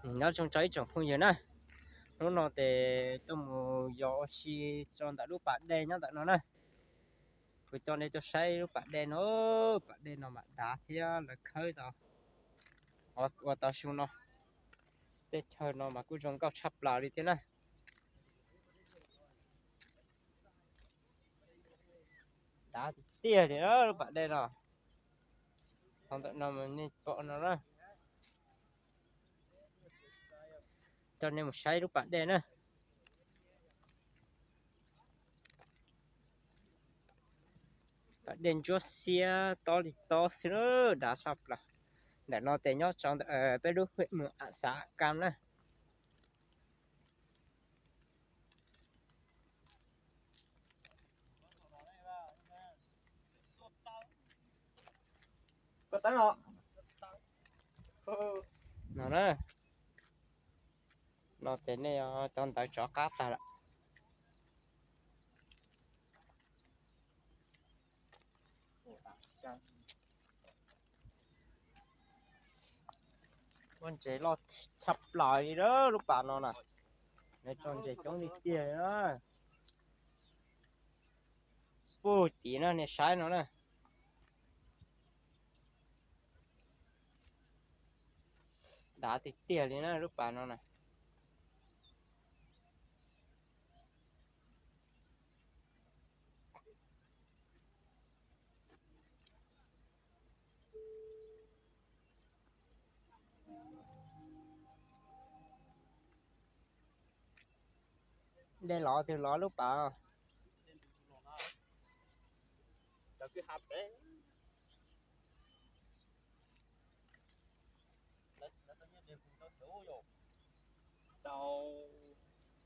Nyob zoo rau ib tsoom phooj ywg na, hnub no ces tuaj mus yos ua si rau ntawm lub pas dej nyob ntawm no na. Kuv coj nej tuaj saib lub pas dej no, pas dej no mas dav thiab lawv khawb tau, ua tau su no. Tej chaw no mas kuj zoo nkauj tshaj plaws li thiab na. Dav tiag tiag li lub pas dej no. Qhov ntawm no mas nej pom no na. Coj nej mus saib lub pas dej na. Pas dej ntsuab xiab tob li tob xwb, dav tshaj plaws. Ntawm no ces nyob rau ntawm peb lub huyện Mường Ảng xã Kam na. No na, no ces nej cov ntawd rov qab tag lawm. Muaj ntses loj tshaj plaws li lub pas no na. Nws tso ntses coob li tiag na. Puag tim no nej saib no na. Dav tiag tiag li na lub pas no na. Dej lov twg lov lub pas?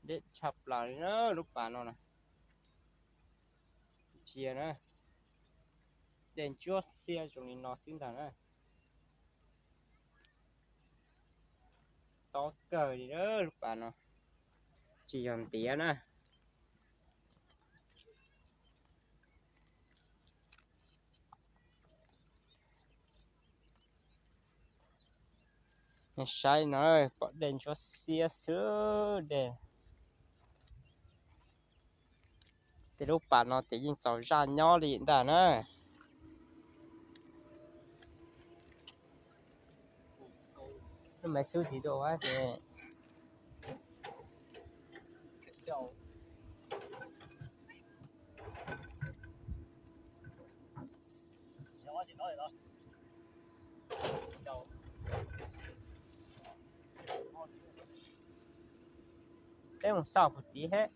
Dej tshaj plaws li na lub pas no na. Ntsia na, dej ntsuab xiab zoo li no xwb ntag na. Tob kawg li lub pas no, tsis yog ntiav na. Saib no, pom dej ntsuab xiab xwb dej. Ces lub pas no ces yeej txaus zaj nyob li ntag na. Lub maiv xub tiv tuaj ua ces peb mus xauj puag tid thiab.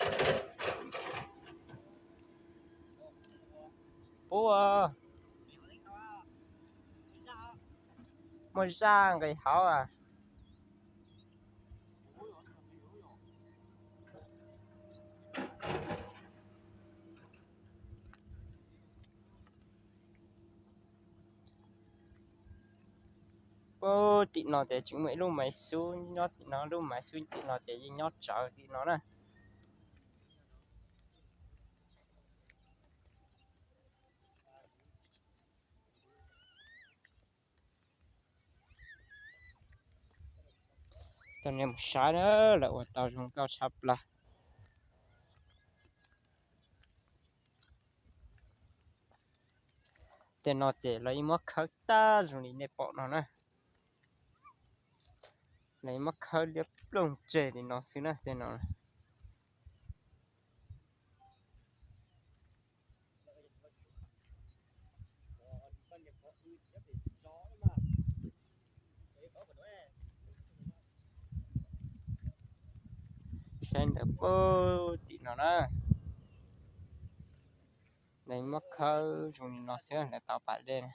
Pub, muaj zaj nqis hauv. Puag tim no ces tseem muaj ib lub maiv xub nyob tim no, lub maiv xub tim no ces yeej nyob tsawv tim no na. Coj nej mus saib na, lawv ua tau zoo nkauj tshaj plaws. Tej no ces lawv yeej muab khawb tag zoo li nej pom no na. Lawv yeej muab khawb liab ploog tseg li no xwb na tej no. Saib ntawm puag tim no na, lawv muab khawb zoo li no xwb lawv tau pas dej na.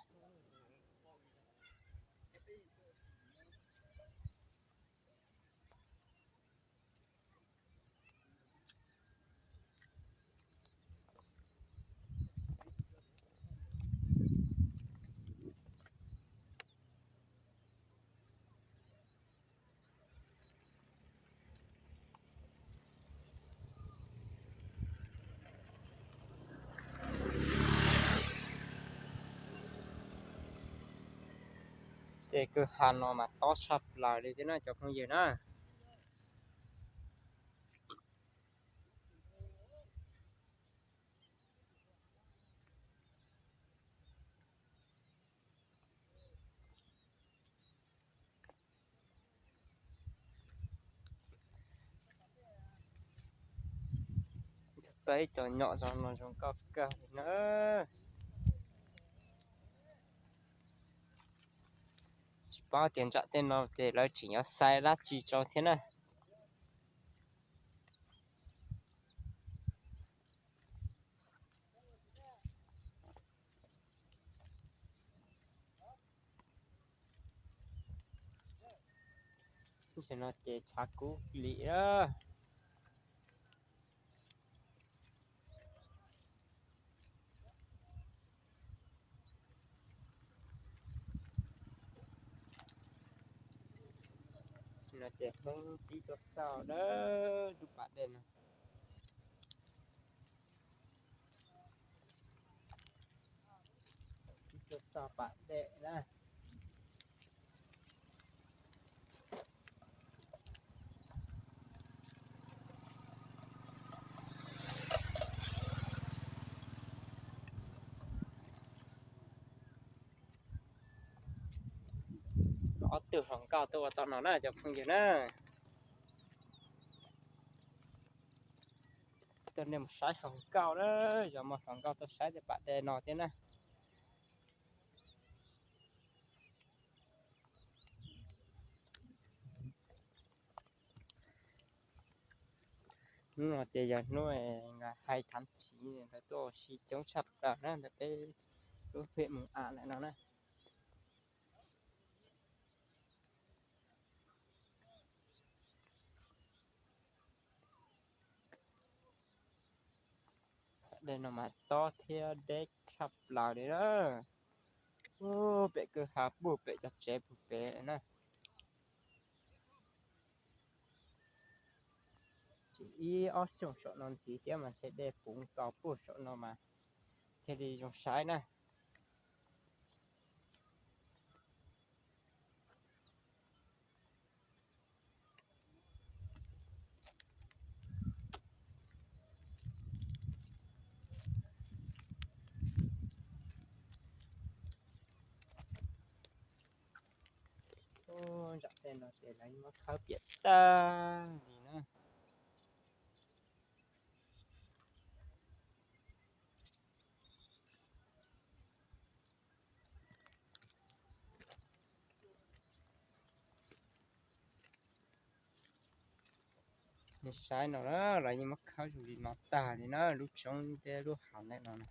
Tej kwj ha no mas tob tshaj plaws li thiab na cov phooj ywg na. Tau ib co nyom zoo no zoo nkauj kawg li na. Tsis paub tias nram tej no ces lawv tseem yuav xaiv dab tsi rau thiab na. Tam sim no ces tshav kub lim lawm. Tam sim no ces Hmoob pib tuaj xauj lawm lub pas dej no. Pib tuaj xauj pas dej na. Ob tug hluas nkauj tuaj ua tau no na cov phooj ywg na. Tuaj nej mus saib hluas nkauj na, yog muaj hluas nkauj tuaj saib tej pas dej no thiab na. Hnub no ces yog hnub nkawd hais thav tsiv nkawd tuaj ua si coob tshaj plaws na ntawm peb lub pem mus av lawm no na. Dej no mas tob thiab deb tshaj plaws li na. Pem kwj ha puag pem cov tsev puag pem na. Tseem ib ob xyoos saum no ntxiv thiab mas ntshe dej puv nkaus puag saum no mas thiaj li zoo saib na. Nram tej no ces lawv muab khawb piam tag li na. Nej saib no na, lawv yeej muab khawb zoo li no tag li na, lub tshoob thiab lub hav ntawm no na.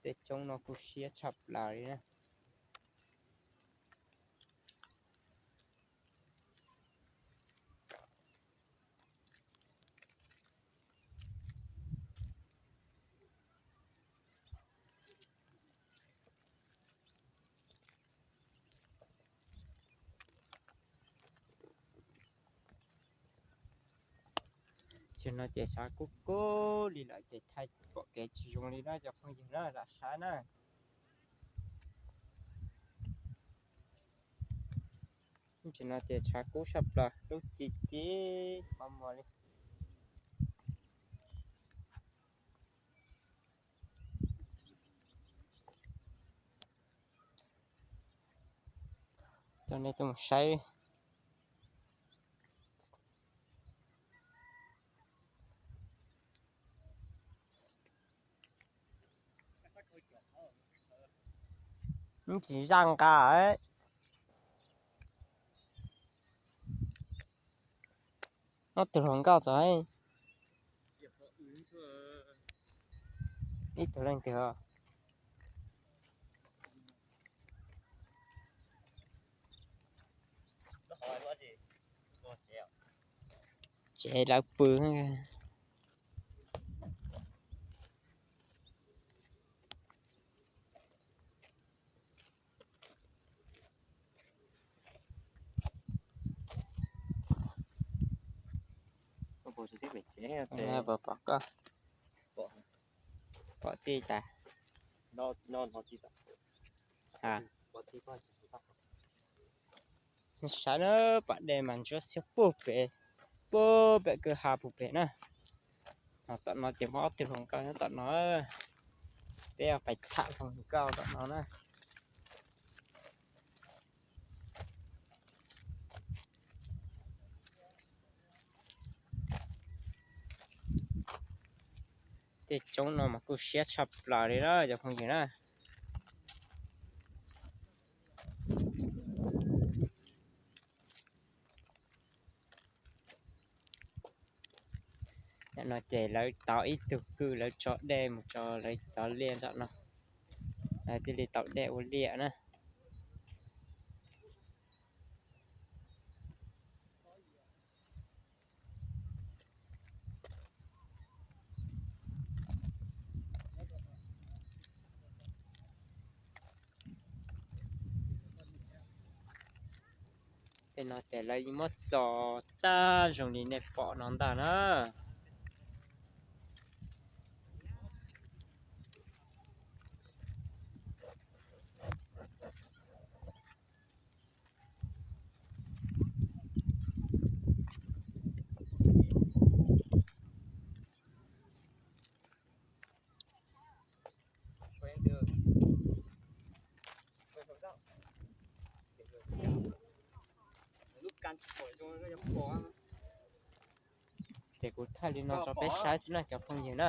Tej tshoob no kuj siab tshaj plaws li na. Tam sim no ces tshav kub kub li lawm ces thaij pom kev tsis zoo li na cov phooj ywg na, lam saib na. Tam sim no ces tshav kub tshaj plaws, lub ci ci mos mos li. Coj nej tuaj mus saib. Tsis zaj nqa. Ob tug hluas nkauj tod, ib tug leej twg? Tsev lawv pw. Pom koj, pom txij tas. Saib na, pom dej mas ntsuab xiab puag pem, puag pem kwj ha puag pem na. Ho tom no ces muaj ob tug hluas nkauj nyob tom no, peb pais tham hluas nkauj tom no na. Tej roob no mas kuj siab tshaj plaws li na cov phooj ywg na. Tam no ces lawv tau ib tug kwj, lawv tso dej mus rau lawv cov liaj tom no, lawv thiaj li tau dej ua liaj na. Tej no ces lawv yeej muab txo tag zoo li nej pom no ntag na. Ces kuv thaij li no rau peb saib xwb na cov phooj ywg na.